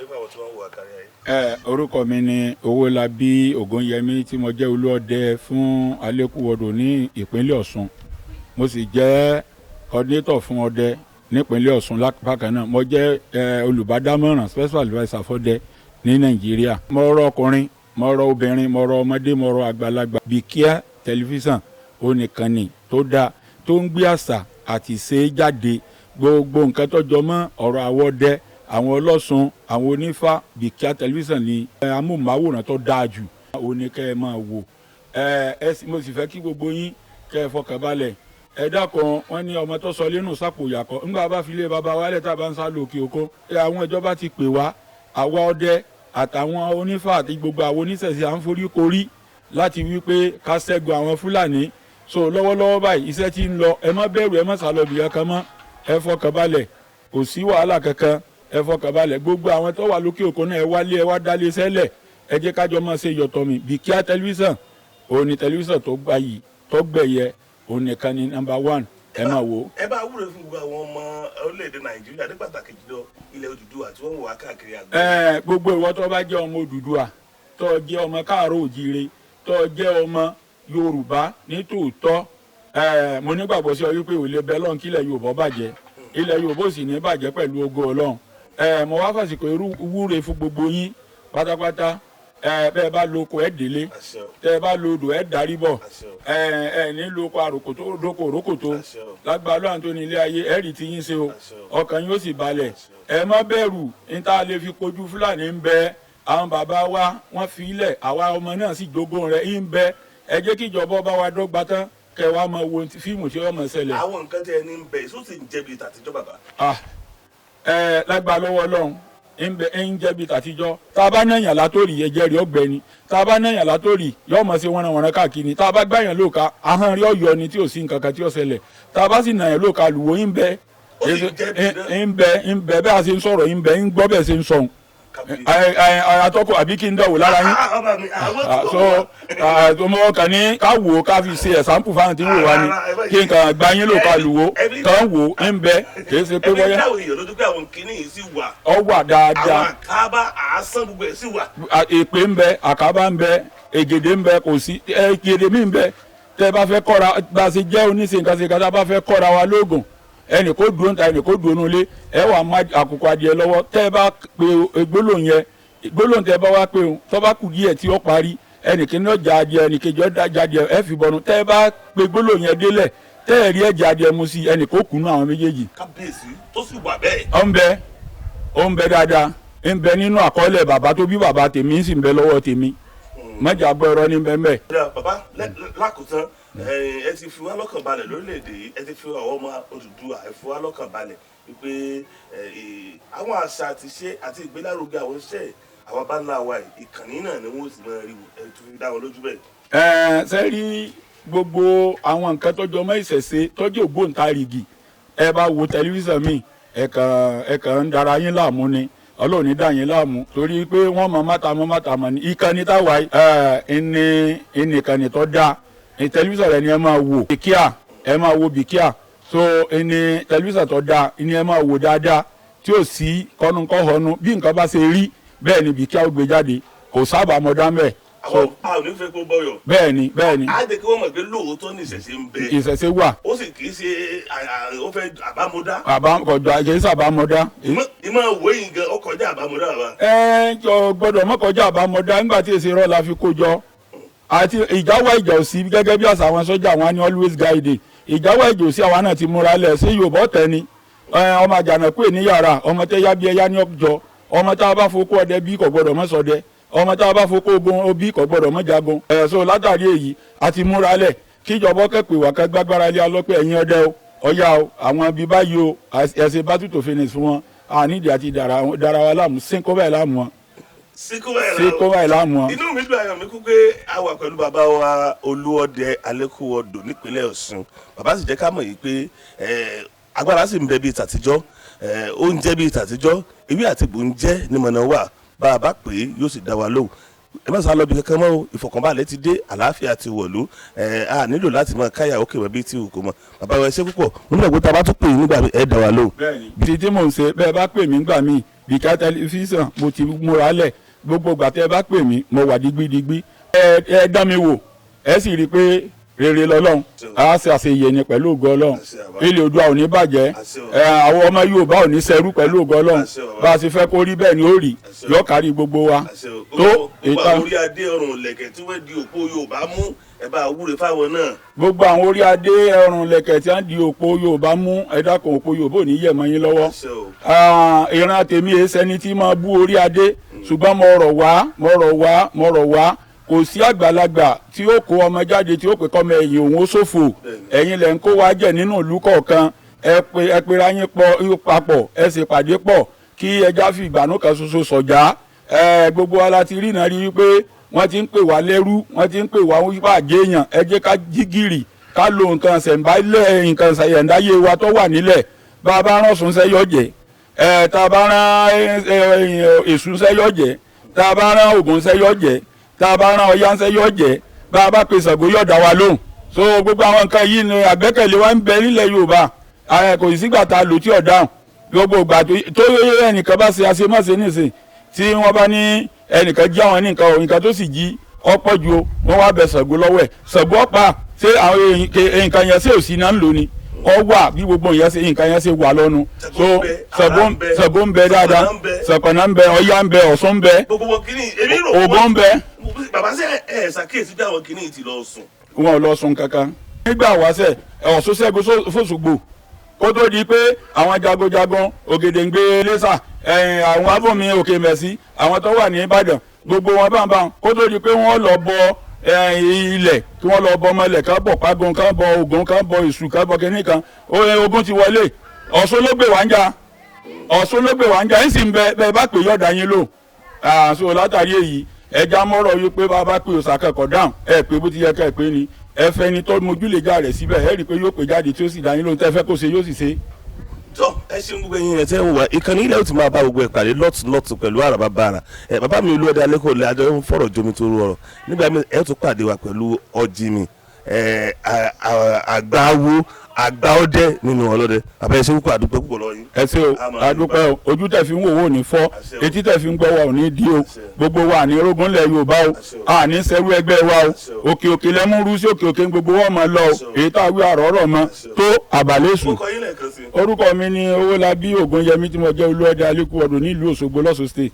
fáwọn tí wọ́n ń wò wá kárí ayé. Ẹ orúkọ mi ni Owólabí Ògúnyẹmí, tí mo jẹ́ olúọdẹ fún Alékúwọdò ní ìpínlẹ̀ Ọ̀ṣun. Mo sì jẹ́ coordinator fún ọdẹ nípínlẹ̀ Ọ̀ṣun. Bákan náà, mo jẹ́ olùbádámọ̀ràn, special adviser fọ́dẹ ní Nàìjíríà. Mo rọ ọkùnrin, mo rọ obìnrin, mo rọ ọmọdé, mo rọ àgbàlagbà. Bikia Tẹlifíṣàn onìkànnì tó dáa, tó ń gbé àṣà àti ṣe é jáde, gbogbo nǹkan tó jọ mọ́ ọ̀rọ̀ àwọ̀dẹ, àwọn ọlọ́sùn, àwọn onífá. Bikia Tẹlifíṣàn ní amóhùnmáwòrán tó dáa jù, òní kẹ́ ẹ máa wò. ẹ ẹ sì- mo sì fẹ́ kí gbogbo yín kẹ́ ẹ fọkàn balẹ̀. Ẹ dákun, wọn ní ọmọ tó sọ lẹ́nu sápò yàkọ́ ńgbà bá fi lé baba wálẹ̀ tá a bá ń sá lókè òkun. Àwọn ìjọba ti pè wá, àwa ọdẹ àtàwọn onífá àti gbogbo àwọn oníṣẹ̀ṣe, à ń forí korí láti wí pé ká ṣẹ́gun àwọn Fúlàní. So lọ́wọ́lọ́wọ́ báyìí, iṣẹ́ tí ń lọ. Ẹ má bẹ̀rù, ẹ má sálọ bìyàn kan mọ́. Ẹ fọkàn balẹ̀, kò sí wàhálà kankan. Ẹ fọkàn balẹ̀. Gbogbo àwọn tó wà lókè òkun náà, ẹ wálé, ẹ wá dálé sẹ́lẹ̀, ẹ jẹ́ kájọ máa ṣe yọ̀tọ̀ mi. Bikia Tẹlifíṣàn òun ni tẹlifíṣàn tó gbayì, tó gbẹ̀yẹ, òun nìkan ni number one. Ẹ máa wò ó. Ẹ bá wúre fún gbogbo àwọn ọmọ orílẹ̀-èdè Nàìjíríà, ní pàtàkì jùlọ ilẹ̀ Odùduwà tí wọ́n ń wò wá káàkiri àgbáyé. Gbogbo ìwọ tó bá jẹ́ ọmọ Odùduwà, tó jẹ́ ọmọ káàárọ̀ òjíire, tó jẹ́ ọmọ Yorùbá ní tòótọ́, mo nígbàgbọ́ sí ọ wípé ò lè bẹ lọ́n kílẹ̀ Yorùbá bàjẹ́. Ilẹ̀ Yorùbá ò sì ní bàjẹ́ pẹ̀lú ògo Ọlọ́run. Mo wá fàsìkò irú wúre fún gbogbo yín pátápátá. Bẹ́ẹ̀ bá lóko, ẹ délé. Àṣẹ o. Tẹ́ ẹ bá lo odò, ẹ darí bọ̀. Àṣẹ o. Ẹ ní lóko àròkòtò dóko òrókòtò. Àṣẹ o. Lágbàá lóhàn tó ní ilé ayé, ẹ rí ti yín ṣe o. Àṣẹ o. Ọkàn yóò sì balẹ̀. Ẹ má bẹ̀rù. Níta lè fi kojú Fúlàní ń bẹ. Àwọn bàbá wa, wọ́n fi ilẹ̀, àwa ọmọ náà sì jogún rẹ̀ ń bẹ. Ẹ jẹ́ kí ìjọba bá wa dọ́gba tán, kẹ́ wa máa wo fíìmù tí wọ́n máa ṣẹlẹ̀. Àwọn nǹkan tí ẹni ń bẹ èso sì ń jẹbi tàtijọ́, bàbá? Ah, lágbàá lọ́wọ́ Ọlọ́run, ń bẹ, ń jẹ́ bíi tàtijọ́. Tá a bá náyàn látòrì, ẹ̀jẹ̀ rẹ̀ ọ̀gbẹ́ni. Tá a bá náyàn látòrì, yóò mọ̀ sí wọ́nranwọ̀nran káàkiri. Tá a bá gbàyàn lóòka, ahọ́n rí ọ̀yọ́ ni, tí ò sí nǹkan kan tí ó ṣẹlẹ̀. Tá a bá sì nàyàn lóòka lùwọ́, ń bẹ. Ó sì ń jẹ́ bíi náà. Ń bẹ, ń bẹ. Bẹ́ẹ̀ a ṣe ń sọ̀rọ̀, ń bẹ, ń gbọ́ bẹ́ẹ̀ ṣe ń sọ̀hún. Kábíyèsí. Atọ́kọ̀ àbí kí n dọ̀wọ́ lára yín? Ah, ọba mi, àwọn tó So ọmọ kan ní ká wò ó, ká fi ṣe example fáwọn tí ń wò wá ni. Kí n kàn gba yín lóòka lùwọ́ kàn wò ó, ń bẹ. Kì í ṣe pé ẹbí bóyá dáwọ èèyàn lójú pé àwọn kinní yìí sì wà. Ọ wà dáadáa. Àwọn àkábá àásán, gbogbo ẹ̀ sì wà. Èpè ń bẹ, àkàbà ń bẹ, ègèdè ń bẹ, kò sí ègèdè mi ń bẹ. Tẹ bá fẹ́ kọ́ra bá a ṣe jẹ́ oníṣe nǹkan ṣe kátà, bá fẹ́ kọ́ra wa lóògùn, ẹnì kó dúró níta, ẹnì kó dúró nílé, ẹ wà má àkùkọ adìẹ lọ́wọ́. Tẹ bá pe gbólóhùn yẹn, gbólóhùn tẹ bá wá pé o, tọ́ bá kù díẹ̀ tí ó parí, ẹnì kìíní ọjà adìẹ, ẹnì kejì ọjà adìẹ, ẹ fi bọnu. Tẹ bá pe gbólóhùn yẹn délẹ̀, tẹ ẹ rí ẹ̀jẹ̀ adìẹ mu sí, ẹnì kó kùnú àwọn méjèèjì. Kábíyèsí, tó sì wà bẹ́ẹ̀? Ó ń bẹ, ó ń bẹ dáadáa. Ń bẹ nínú àkọọ́lẹ̀ bàbá tó bí bàbá tèmi, ń sì ń bẹ lọ́wọ́ tèmi. Mọ́jà gbọ́ ẹ̀rọ ní bẹ́ẹ̀ bẹ́ẹ̀. Ọ̀dà bàbá, lákòótán, ẹ ti fi wá lọ́kàn balẹ̀ lórílẹ̀‐èdè yìí. Ẹ ti fi àwọn ọmọ Odùduwà, ẹ fi wá lọ́kàn balẹ̀ wípé àwọn àṣà àti ṣe àti ìgbélárugẹ àwọn iṣẹ́ àwọn bá ńlá wa yìí, ìkànnì náà ni wọ́n sì máa rí wò. Ẹ tún fi dá wọn lójú bẹ́ẹ̀? Ṣe rí gbogbo àwọn nǹkan tó jọ mọ́ ìṣẹ̀ṣe, tọ́jú ògbóǹtarìgì, ẹ bá wo tẹlifíṣàn mi, ẹ kàn ń dara yín láàmú ni. Ọlọ́run ní dà yín láàmú, torí pé wọ́n mọ máta mọ́ máta mọ́ ni. Ìkànnì táwa ẹni ìkànnì tó dáa ní tẹlifíṣàn rẹ ni ẹ máa wò, Bìkíà. Ẹ máa wo Bìkíà. So ẹni tẹlifíṣàn tó dáa ni ẹ máa wò dáadáa, tí ò sí kọ́nukọ́họ́nu. Bí nǹkan bá ṣe rí bẹ́ẹ̀ ni Bìkíà ó gbé jáde, kò sábà mọ̀ dá mẹ́. So Àwọn a ò ní fẹ́ kó bọ́yọ̀. Bẹ́ẹ̀ ni. Á jẹ́ kí wọ́n mọ̀ pé lóòótọ́ ní ìṣẹ̀ṣe ń bẹ. Ìṣẹ̀ṣe wà. Ó sì kì í ṣe ó fẹ́ àbámọ́dá. Àbá kọjọ àjẹ sábàmọ́dá. Ìmọ̀ òwe yìí gan, ó kọjá àbámọ́dá, bàbá. Ẹ jọ gbọ́dọ̀ mọ́kànjá àbámọ́dá nígbà tí èsì irọ́ la fi kó jọ àti ìjà wá, ìjà ò sí. Gẹ́gẹ́ bí àṣà àwọn sọ́jà, wọn ní always guide. Ìjà wá, ìjà ò sí. Àwa náà ti múra lẹ̀ sí Yorùbá ọ̀tẹ̀ ni. Ọmọ àjànàkú ní yàrá ọmọ tẹ́ yá bí ẹyá ní ọjọ́. Ọmọ tá a bá fokó ọdẹ bí kò gbọ́dọ̀ mọ́ sọdẹ, ọmọ tá a bá fokó ogun obí kò gbọ́dọ̀ mọ́ jagun. So látàrí èyí, a ti múra lẹ̀ kíjọba kẹ́pẹ́ wà ká gbàgbára lé alọ́pẹ́. Ẹ̀yin ọdẹ o, ọ̀yá o, àwọn ibi báyìí o, ẹ̀sìn battle to finish fún wọn. Àníìdí àti dára wa láàmú, sínkó báyìí láàmú wọn. Síkú báyìí. Sínkó báyìí láàmú wọn. Inú mi dùn, ayọ̀ mi kú pé a wà pẹ̀lú bàbá wa Olúọdẹ Alékúwọdò nípínlẹ̀ Ọ̀ṣun. Bàbá sì jẹ́ ká mọ̀ yìí pé agbára sì ń bẹ bíi tàtijọ́, oúnjẹ bíi tàtijọ́, ewé àti egbò ń jẹ́ ní mọ̀nà wà. Bá a bá pè é, yóò sì dá wa lóhùn. Ẹ má sá lọ bí kankan mọ́ o. Ìfọ̀kànbalẹ̀ ti dé, àlàáfíà ti wọ̀lú. A nílò láti máa káyà òkè mọ́ bíi tí o kò mọ̀. Bàbá wa, ẹ ṣé púpọ̀. Mo nígbà pé tá a bá tún pè é nígbà, ẹ dá wa lóhùn. Bẹ́ẹ̀ni, tí mò ń ṣe bẹ́ẹ̀ bá pè mí gbà míì. Bìkà tẹlifíṣàn mo ti múra lẹ̀. Gbogbo ìgbà tẹ́ ẹ bá pè mí, mo wà digbidigbi. Ẹ dán mi wò, ẹ sì rí i pé rere lọ́lọ́run á ṣe àṣeyẹ ni pẹ̀lú ògo Ọlọ́run. Ilẹ̀ Oòduà ò ní bàjẹ́, àwọn ọmọ Yorùbá ò ní ṣẹrú pẹ̀lú ògo Ọlọ́run. Bá a ṣe fẹ́ kó rí bẹ́ẹ̀ ni ó rí, yóò kárí gbogbo wa. Tó ìtàn orí adé ọrùn lẹ̀kẹ̀ tí wọ́n di òpó Yorùbá mú, ẹ bá wúre fáwọn náà. Gbogbo àwọn orí adé ọrùn lẹ̀kẹ̀ tí wọ́n di òpó Yorùbá mú, ẹ dákun, òpó Yorùbá ò ní yẹ̀ mọ́ yín lọ́wọ́. Ìran tèmi èé sẹni tí máa bú orí adé, ṣùgbọ́n mo rọ̀ wá, mo rọ̀ wá, mo rọ̀ wá. Kò sí àgbàlagbà tí ó kó ọmọ jáde tí ó pè kọ́mọ ẹ̀yìn òun ó ṣòfò. Ẹ̀yin lẹ̀ ń kó wa jẹ nínú ìlú kọ̀ọ̀kan. Ẹ pé ẹ pera yín pọ̀ papọ̀, ẹ sì pàdé pọ̀ kí ẹja fi ìgbànú kan ṣoṣo sọ̀já. Ẹ gbogbo wa la ti rí náà rí wípé wọ́n ti ń pè wá lẹ́rú, wọ́n ti ń pè wá wípé àjẹyàn. Ẹ jẹ́ ká jí gìrì, ká lo nǹkan ṣẹ̀ǹbálẹ̀, nǹkan ṣẹ̀ǹdáyé wa tó wà nílẹ̀. Bá a bá rán Ọ̀ṣun sẹ́yọ̀ jẹ́ ẹ, tá a bá rán Èṣù sẹ́yọ̀ jẹ́, tá a bá rán Ògún sẹ́yọ̀ jẹ́, tá a bá rán Ọya sẹ́yọ̀ jẹ́, bá a bá pe Ṣàngó yóò dá wa lóhùn. So gbogbo àwọn nǹkan yìí ni àgbẹ́kẹ̀lé wa ń bẹ nílẹ̀ Yorùbá. Kò sígbà tá a lò tí ò dáhùn. Gbogbo ìgbà tó ẹnìkan bá ṣe àṣemáṣe nísìn, tí wọ́n bá ní ẹnìkan jí àwọn ní nǹkan, nǹkan tó sì jí ọ̀pọ̀ ju o, wọ́n wá bẹ Ṣàngó lọ́wọ́ ẹ̀, Ṣàngó ọ̀pá. Ṣé àwọn nǹkan yẹn ṣé òsì náà ń lò ni? Ọ wà bí gbogbo yẹn ṣe nǹkan yẹn ṣe wà lọ́nu. So Ṣàngó ń bẹ dáadáa, Ṣàpọ̀nà ń bẹ, Ọya ń bẹ, Ọ̀ṣun ń bẹ, Ògún ń bẹ. Bàbá, ṣe ẹ ṣàkíyèsí bí àwọn kìíní ti lọ sùn? Wọn ò lọ sùn kankan. Nígbà wáṣẹ, Ọ̀ṣun ṣẹ́gun f'Òṣùgbò kó tó di pé àwọn jagunjagun Ògèdèǹgbé Iléṣà, àwọn abòmí Òkè Mẹ̀sí, àwọn tó wà ní Ìbàdàn, gbogbo wọn báńbáń, kó tó di pé wọ́n lọ bọ ilẹ̀, kí wọ́n lọ bọ ọmọ ilẹ̀, kán bọ̀ Págun, kán bọ Ògún, kán bọ Èṣù, kán bọ kínní kan. Ogun ti wọlé. Ọ̀ṣun ló gbé wá ń jà, Ọ̀ṣun ló gbé wá ń jà, ń sì ń bẹ bẹ́ẹ̀ bá pè yọ̀ọ̀dà yín lò. So látàrí èyí, ẹja mọ́rọ̀ yìí pé bá bá pè òòṣà kẹ́kọ̀ọ́ dáhùn, ẹ pé bó ti yẹ kẹ́ ẹ pé ni. Ẹ fẹ́ ni tó mojúlẹ̀jà rẹ̀ síbẹ̀, ẹ rí i pé yóò pè jáde tí ó sì dá yín lóhùn. Tẹ́ fẹ́ kó ṣe, yóò sì ṣe. Tó ẹ ṣeun, gbogbo ẹ̀yin rẹ̀ tẹ́ ń wá ìkànnì ilẹ̀, ó ti máa bá gbogbo ẹ̀ pàdé lọ́tún lọ́tún pẹ̀lú àràbà bára ẹ. Bàbá mi Olúọdẹ Alẹ́kọ̀ọ́ àjọ ń fọ̀rọ̀ jomi tó rọrọ̀. Nígbà míì, ẹ tún pàdé wa pẹ̀lú ọjìmì ẹ àgbáwo àgbá ọdẹ nínú ọlọ́dẹ. Bàbá, ẹ ṣe púpọ̀, àdúpẹ́ púpọ̀ lọ́wọ́ yín. Ẹ ṣé o, àdúpẹ́ o. Ojú tẹ̀ fi ń wò wò ní fọ́, etí tẹ̀ fi ń gbọ́ wa ò ní di o. Gbogbo wa ní orógùn lẹ̀ Yorùbá o, a ní sẹ́rú ẹgbẹ́ wa o. Òkè òkè lẹ́mú rú sí, òkè òkè gbogbo wọn máa lọ o. Èyí tá a wí àrọ́rọ̀ mọ́ tó àbálẹ́sù. Orúkọ mi ni Owólabí Ògúnyẹmí, tí mo jẹ́ Olúọdẹ Alẹ́kùwọ́dù nílùú Òṣogbo, lọ́sùn State.